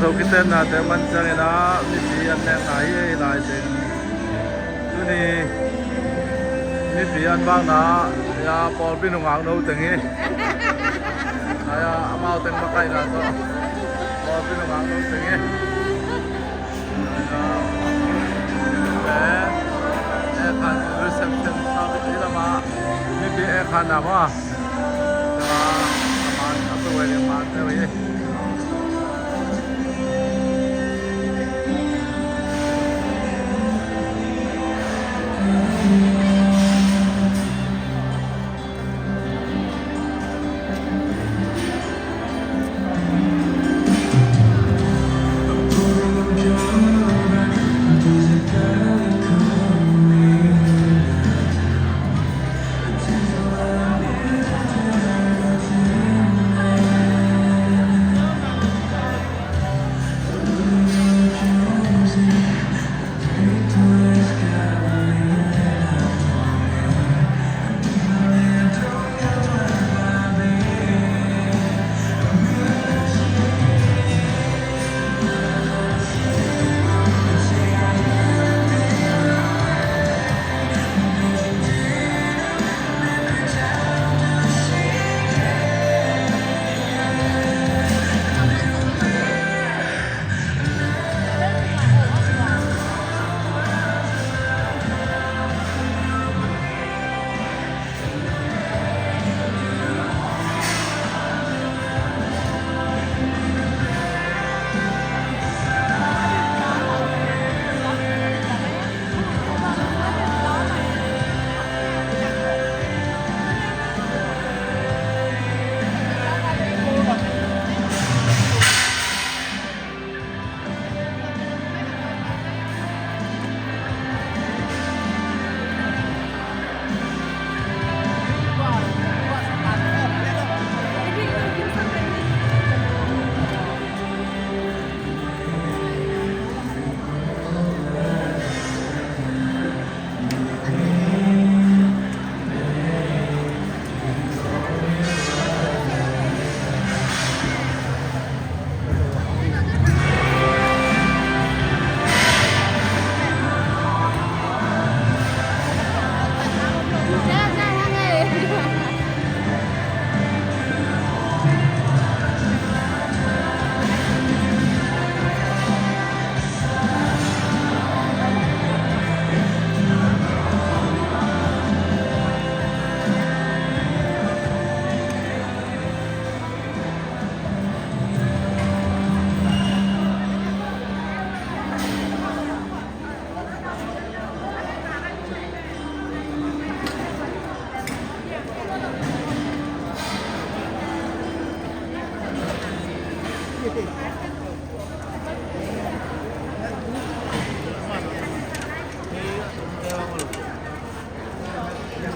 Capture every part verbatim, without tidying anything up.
Zo kitennate man ciangin ah mipi an nekna hi ei lai teng. Tuni mipi an bakna ah pawlpi nungak no teng hi. Ai ah, amau teng makaihna tawh pawlpi nungak no teng hi. Ai ah, eh, eh, khan reception service hi lamah mipi eh khan na maw. Tengah a man a tu eh man teu hi.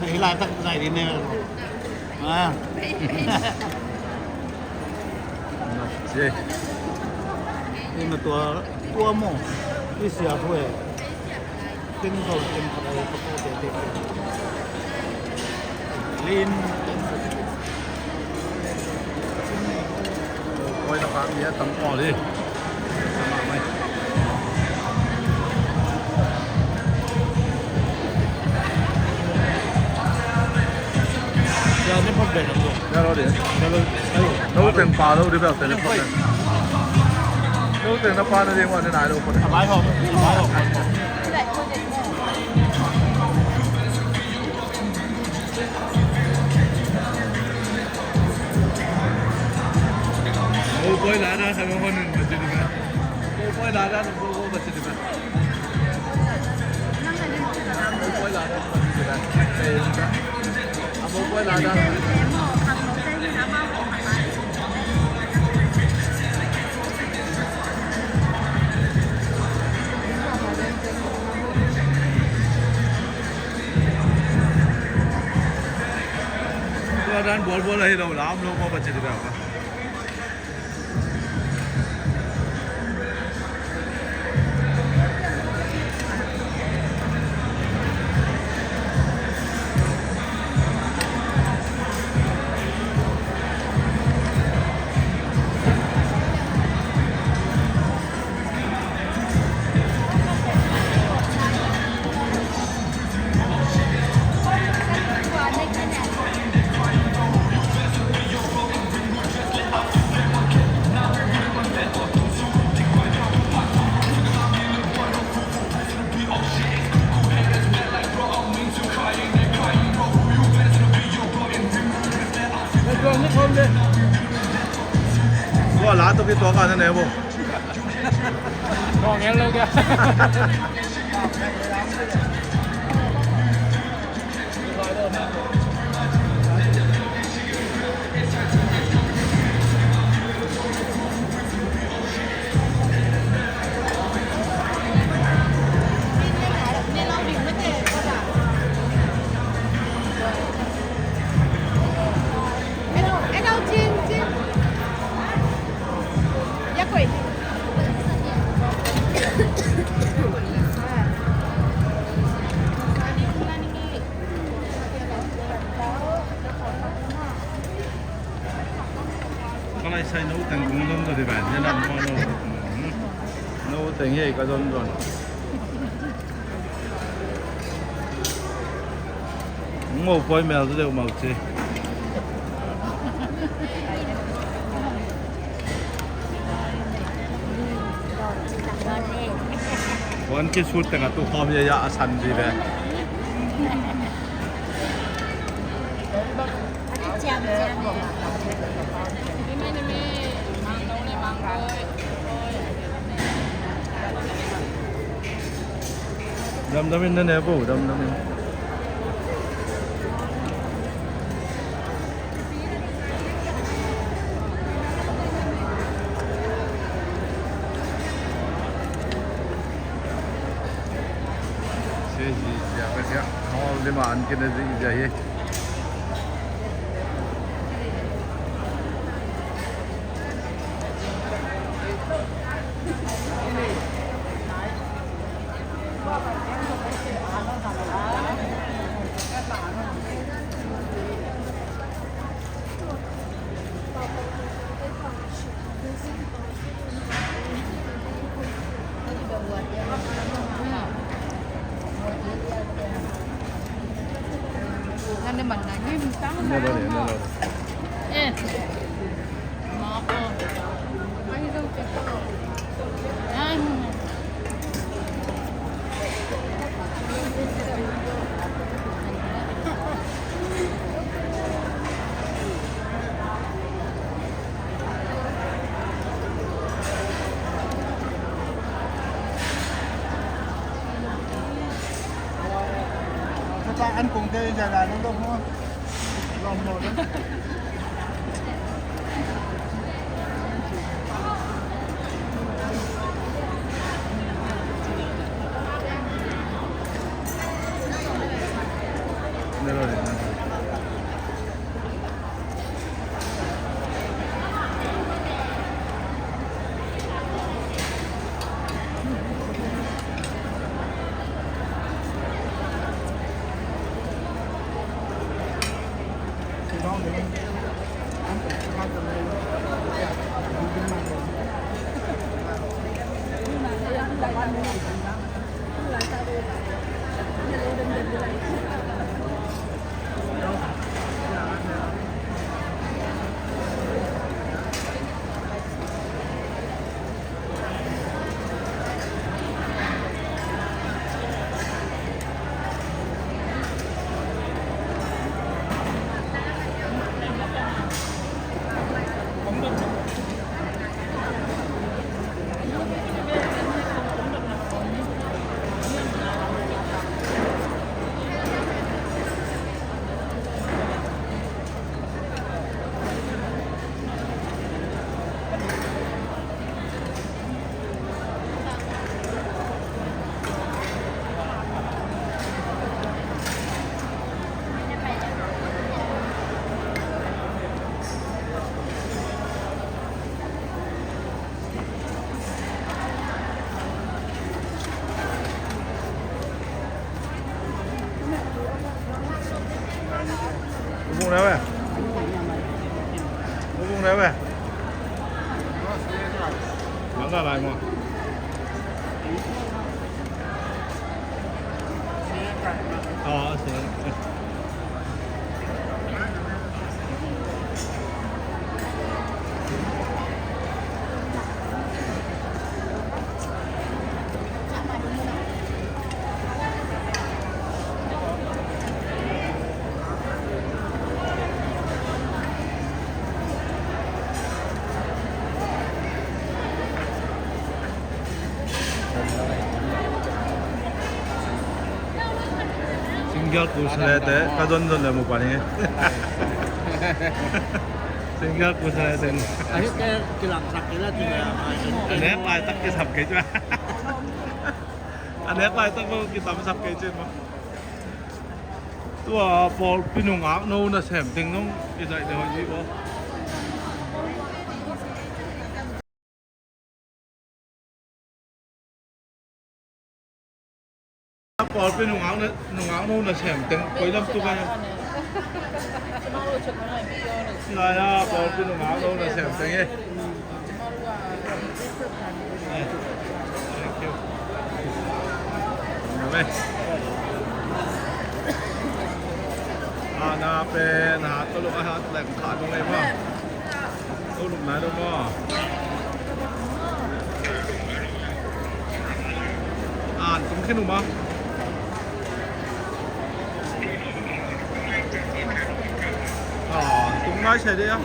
Hei lai tak zai di ne. Ah. Ina tua tua mo. Isia hue. Teng zol teng khat a ko te te. Lin. Oi, na ka mi a tam ko li. Ya, ne phot be na ko. Ya lo de. Ya lo. Lo teng pa lo de ba teng phot. Lo teng na pa na de wa ne nai lo phot. Bai ho. Bai ho. Mo poi la na sa mo nun ba jin ba. Mo poi la na mo ba jin ba. Tua dan bual bual ahi lo lam lo ko ba ci di ba. Tua la tawh kituak a na ne bo. Ngawng en lo kei a. Ka lai sai no teng kung dom dom di bai, ya na mo no. No teng hi ka dom dom. Mo poi mel deuh mau ci. Puan kisut teng a tu khawm ya ya a san di ve. Damdam in na ne bo, damdam in. Se zi zia ka sia. Hall lima an kina zi zia hi. Ubung na ba? Ubung na ba? Mana lai mo? Single kusalete ka zonzon le mu pan hi. Single kusalete. A hi ke kilangsak kei la ti le a nek laitak kisap kei ci. A nek laitak bo kitamsak kei ci maw. Tua pawlpi nungak no nasem teng nong i zaih deuh hi bo. Pawlpi nungak na, nungak no nasem teng koi lam tuk a. Nai a pawlpi nungak no nasem teng e. Eh, thank you. Amen. Ana pen hat toluk a hat leng kha nung e ma. Toluk nai lo ma. An tung khin u ma. Tung nai se de a.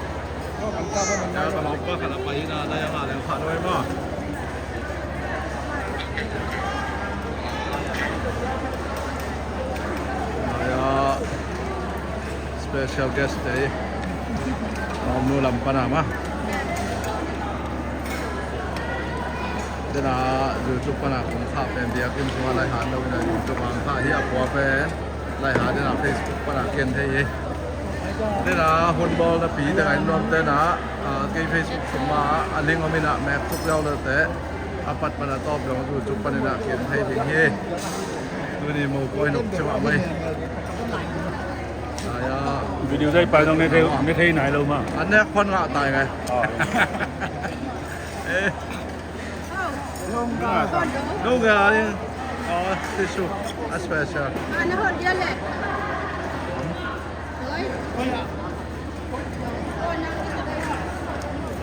Ka lawmpa khat a pai na, na yang a leng kha nung e ma. Special guest te hi. Omnu lam pana ma. Dena YouTube pana kong kha pen biakinn sunga lai han lo ina YouTube ang kha hi a pua pen. Lai ha dena Facebook pana ken thei hi. Dena hun bawl na pi dena in nuam tena, ah, kei Facebook sung ma a link om ina mek tuk leu le te. A pat pana tawp dong YouTube panina ken thei ding hi. Tuni mo koi nok chima mai. Aya. Video zai pa dong ne thei, ne thei nai lo ma. An ne khon nga tai ngai. Oh. Eh. Nunga ni. Oh, tissue. A special.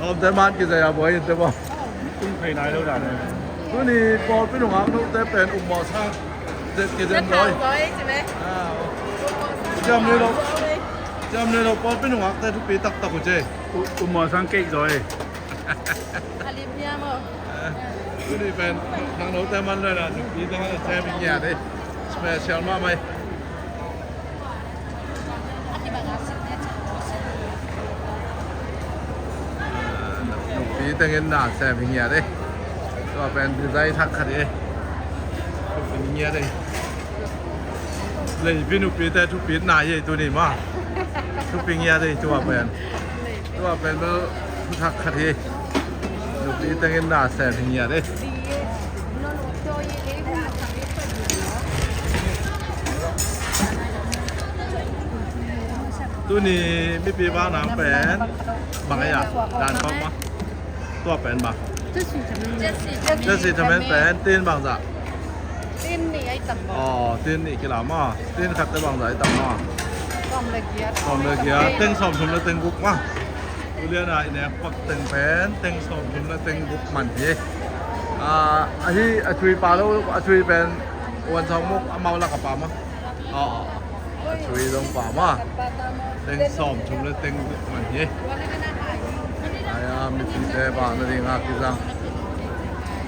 Om te man ki zaya boy te bo. Tung thei nai lo dan. Tuni pawlpi nungak no te pen um maw sang. Zet ki zet boy. Ah. Jam ni lo. Jam ni lo pawlpi nungak te thupi taktak uh ce. Um maw sang kei zoi. A lim hiam aw? Tuni pen nang note man loi la, nupi te man a sem hi ngiat ei. Special mahmah ei. Nupi tengin na sem hi ngiat ei. Tua pen design thak khat ei. Nupi ngiat ei. Leipi nupi te thupit na hi ei tuni ma. Thupi ngiat ei tua pen. Tua pen bel thuthak khat hi. Nupi tengin na sem hi ngiat ei. Tuni mipi vanang pen bang ei a dan kawk ma. Tua pen bang. Jesse thamen pen tin bangzah. Tin nih ai tam maw? Aw, tin nih kila maw? Tin khat te bangzah ai tam maw? Sawm le giat. Sawm le giat. Teng sawm thum le teng guk maw? Tulian a i nek pak teng pen teng sawm thum le teng guk man hi. Ah, ahi a tui pa lo, a tui pen wan sawm muk amau lak a pa maw? Aw, aw, aw. A tui dong pa maw? Teng sawm thum le teng guk man hi. Ai a, mipite bang na ding a kizang.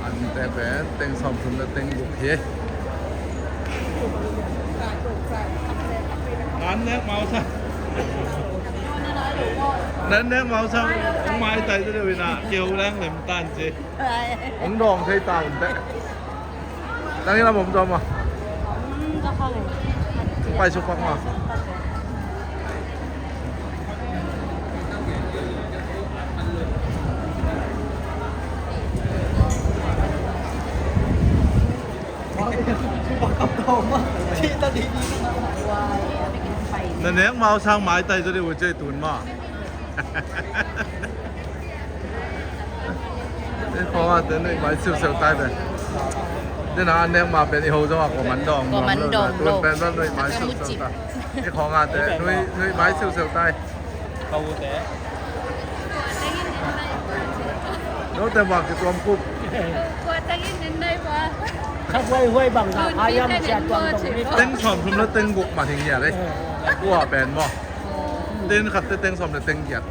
Ante pen teng sawm thum le teng guk hi. Nan nek mau sa. Nan nek mau sa. Ong mai tai tu deuh ina keu leng lem tan ci. Ong dawng thei ta un te. Nang i lam om zaw maw? Pai suk pak maw? Na nek mau sang mai tai zaw deuh uh cei tun maw? Ei khawng a te nuih mai siusiu tai ve. Dena a nek ma pen i ho zong a kua man dawng nuam lo na. Tun pen zong nuih mai siusiu tai. Ei khawng a te nuih, nuih mai siusiu tai. Note bang kituam kup. Teng sawm thum le teng guk man hi ngiat ei. Kua pen maw? Ten khat te teng sawm le teng giat.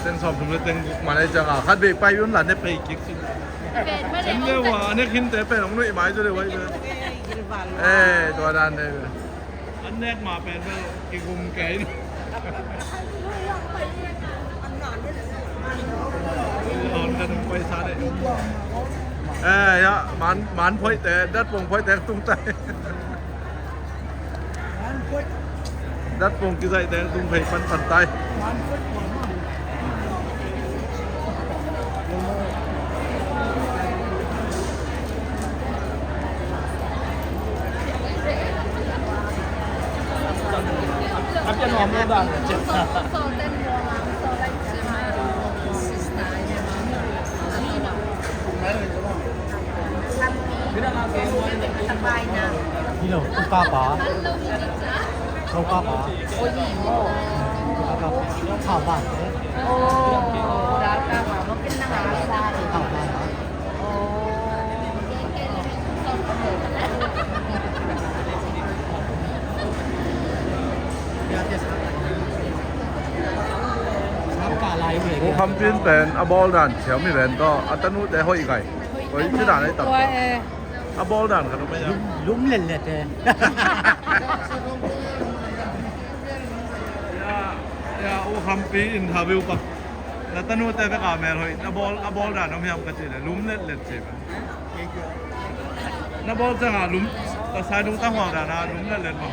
Teng sawm thum le teng guk man ei ciang a khat vei pai un la ne pei kik. Pen ma le en le wa ne khin te pen ong nuih mai zaw le wa ei. Eh, tua dan de. An nek ma pen bel kigum kei ni. Hon kan paisa de. Eh, ya, man, man phoite, dat pong phoite tung tai. Dat pong kizaite tung phei pan pan tai. Hello, Papa. Hello, Papa. Ôi, gì mà. Papa, Papa. Thảo Vàng thế. Ồ, đã, đã, mà nó cái năng là sao? Thảo Vàng hả? Ồ. Pu Kham Pin pen a bawl dan siam hi ven tawh a tanute hoih gai. Hoih ci dan ei tam. A bawl dan khat om ei a. Lum, lum let let e. Ya, ya, U Khampi interview pa. Na tanute bek a mel hoih, na bawl, a bawl dan om hiam ka ci le, lum let let ci pa. Na bawl ciang a lum, ta sai dung ta hual dan a lum let let ma.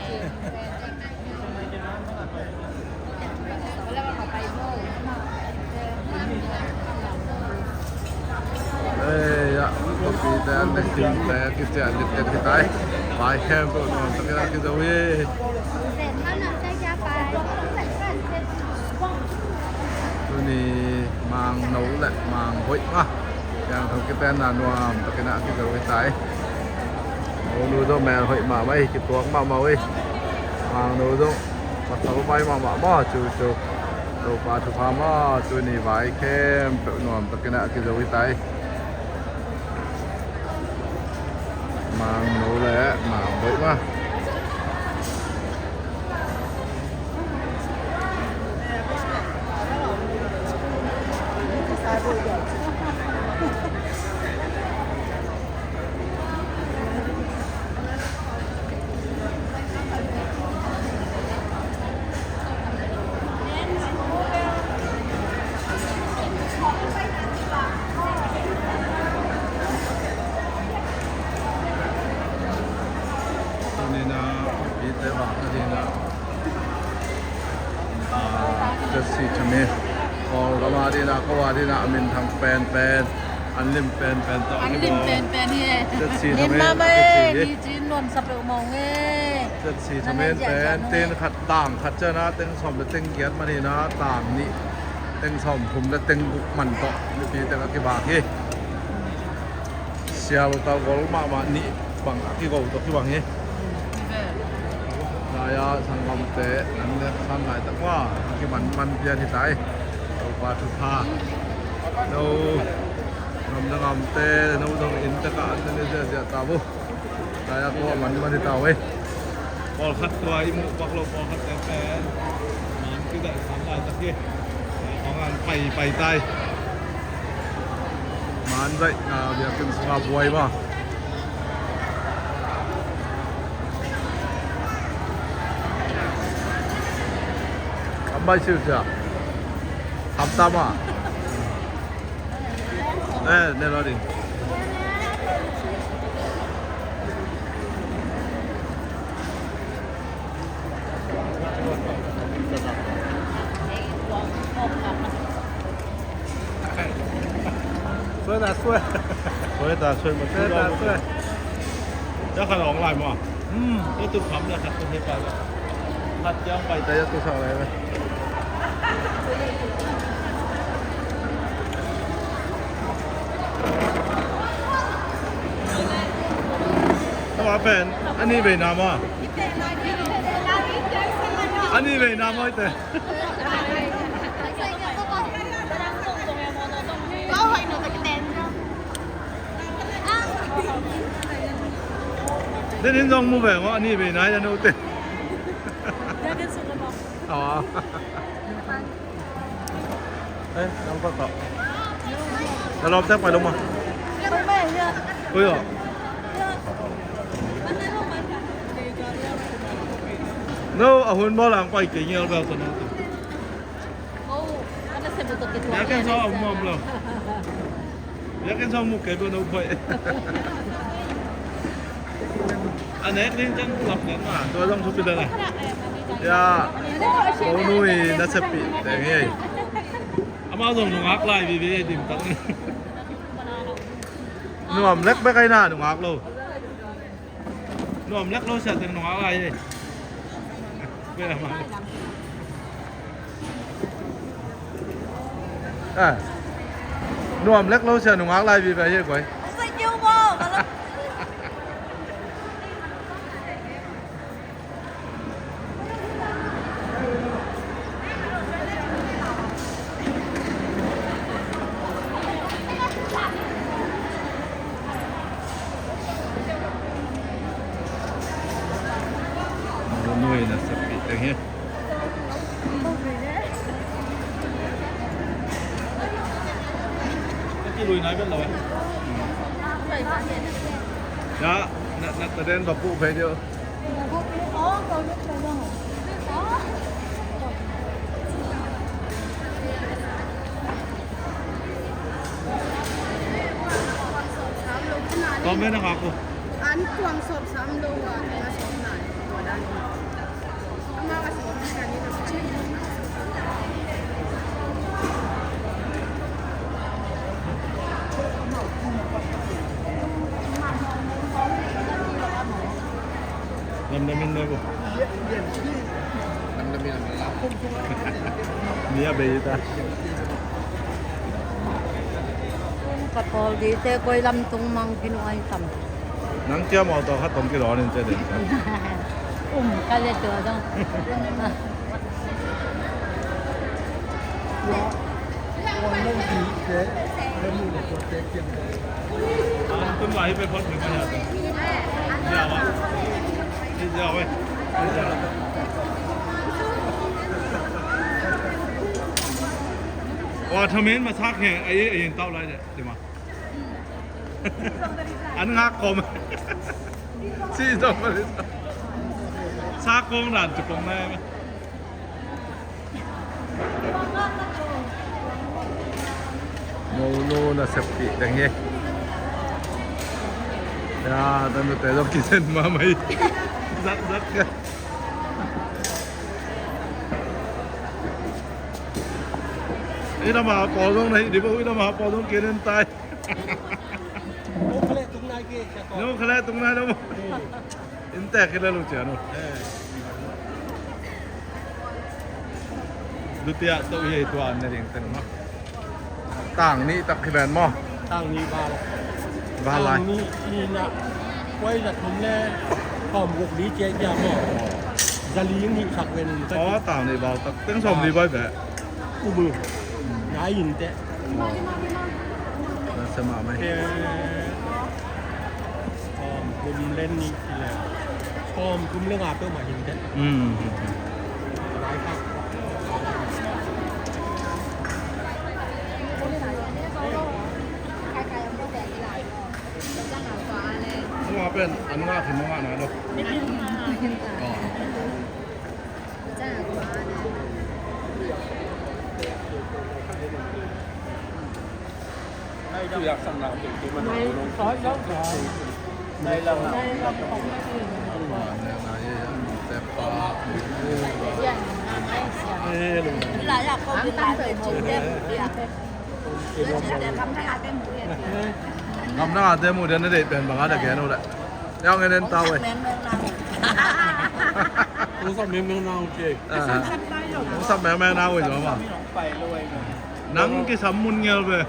Ei, ya, Khampi te an le Khin te kician dik tek hi tai. Vai khempeuh nuam takin a kizo hi. Tuni Mangno le Mang hoih mah. Yang thong kitenna nuam takin a kizo hi tai. Monu zong mel hoih mahmah hi, kituak mahmah uh hi. Mangno zong pasal vai mahmah maw, cu cu. Topa thupha maw, tuni vai khempeuh nuam takin a kizo hi tai. Mangno le Mang hoih mah. Tuni-in ah, i te vak a ding ah, ah, Zetsi Thamin, Kawlgam a ding ah, ko a ding ah, a minthang penpen, an lim penpen tawh a kibawl. An lim penpen hi e. Zetsi Thamin a kici hi. Ni ci nuamsa peuhmah ung e. Zetsi Thamin pen, teng khat, tang khat ciang ah, teng sawm le teng giat man hi-in ah, tang nih, teng sawm thum le teng guk man tawh mipi teng a kivak hi. Sial tawh gol mahmah nih bang a kigo tawh kibang hi. Naya sanggamte nan nek san laitak mah a kimanman pian hi tai. Topa thupha. No, ngam na ngamte, no zong inn tak ah an na ne ziahziah ta vo. Naya ko a manman hi ta ve. Pawlkhat tua i muh pak lo, pawlkhat te pen man kidaih san laitak hi. Hong an pai pai tai. Man zaih, ah, biakinn sungah buai maw. An bai siusia. Hamta maw. Eh, ne lo ding. Suai ta suai. Suai ta suai ma. Suai ta suai. Tua khat hong lai maw. Hmm. Tua tu kham le khat tu he pai le. Khat ciang pai ta ya tu sang lai le. Tama pen a nih veina maw. A nih veina maw ite. Denin zong mu ve maw, a nih veina ya no te. Aw. Eh, nang pa ka. Na lawm tek pai lo maw. Ui aw. เออ มันได้ลงมาจากอเมริกาด้วย เออ No, a hun bawl ang pai kei ngial bel tawh no. Oh, ka nasep uh tawh kituak. Biakinn sung a um om lo. Biakinn sung mu kei bel no pai. A nek ding ciang lap lian ma, tua zong thupi ta na. Ya, ko nu i nasep pi teng hi. Amau zong nungak lai vive dim tak. Nuam lek bek ai na, nungak lo. Nuam lek lo sia teng nungak lai hi. Bek ama. Ah. Nuam lek lo sia nungak lai vive hi koi. Nuai na sapi teng hi. Ka kilui nai vet lo eh. Ya, na, na, na den ba pu phei deuh. Tawm ve na ngak uh. An tuang sawp sam lo a, na sawp nai. Lamdang in na ko. Lamdang in na ko. Ni a bei ta. Ka pawl di te koi lam tung mang pinu ai tam. Nang kia mau tawh khat tawm kidawnin ci den. Um ka le tua dong. Wa thamen masak he ai ai in tau lai de. Tima. An ngak kawm. Si zong mah. Sa kawng dan ci kawng nai mah. Monu na sep pi deng hi. Ya, tanu te zong kisen mah mai. Zak zak ka. Ina ma pawl zong na hi di bo, ina ma pawl zong kinen tai. Nung khale tung nai ke, sia ko. Nung khale tung nai lo. Hmm. Innte khit le lungcia nu. Eh. Lutia to hi tua an na ring ten ma. Tang ni tak khilen mo. Tang ni val. Val lai. Tang ni, ni na. Koi za thum le. Khom guk ni cia cia mo. Za li ni sak ven. Oh, tang ni val tak. Teng som ni bai be. U bu. Ngai in te. Nasa mah mai. Sawm kum le nih ci le. Sawm kum le nga peuhmah hi inteh. Mm. Laikhak. Nua pen an ngah khin nua ngah na lo. Oh. Ngam na ngate mu dia na deih pen bang a da gen uh leh. Yau ngen en tau eh. Tung sap mengmeng na uh kei. Tung sap mengmeng na uh i zua ma. Nang kisam mun ngel ve.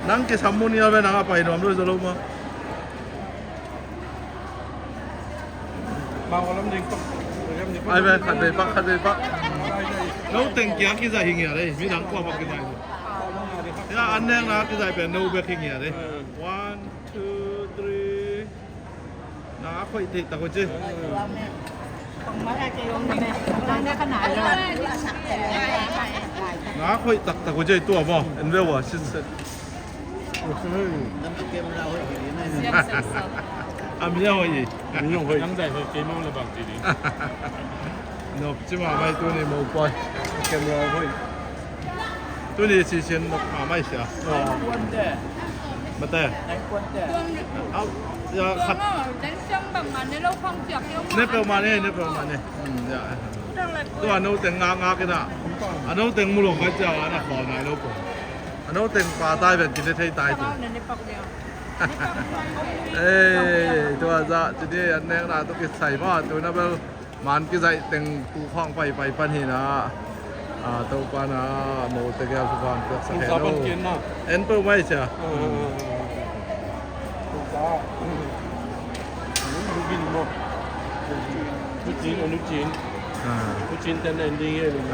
Nang kisam mun ngel ve nang a pai nuam lui zo lo ma. Ai ve, khat vei pak, khat vei pak. No teng kia kizai hi ngia lei, mi dang kua pak kizai. Ya, an neng na kizai pen no bek hi ngia lei. One, two, three. Na a khoih theih tak uh ci. Na a khoih taktak uh ci tua maw. En ve ua, sit set. Siam seuh seuh. A mi a hoih hi. Mi a hoih. Nang zai hoih kei mong le bang ci ding. Nop ci mahmah hi tuni mopawi. Camera hoih. Tuni sisian nop mahmah hi sia. Mate. Au, ya khat. Ne peuhmah ne, ne peuhmah ne. Hmm, ya. Tua no teng ngakngak ina. A no teng mu lo kai cia ana khawl nai lo ko. A no teng pa tai ven kine thei tai tu. Ei, tua zah ci di an nekna tu kisai mah tu na bel man kizaih teng tu khawng paipai pan hi na. A, Topa na mo te kia su khawng piak sa khe lo. En peuh mai cia. Lucin, lucin. Lucin ten ending.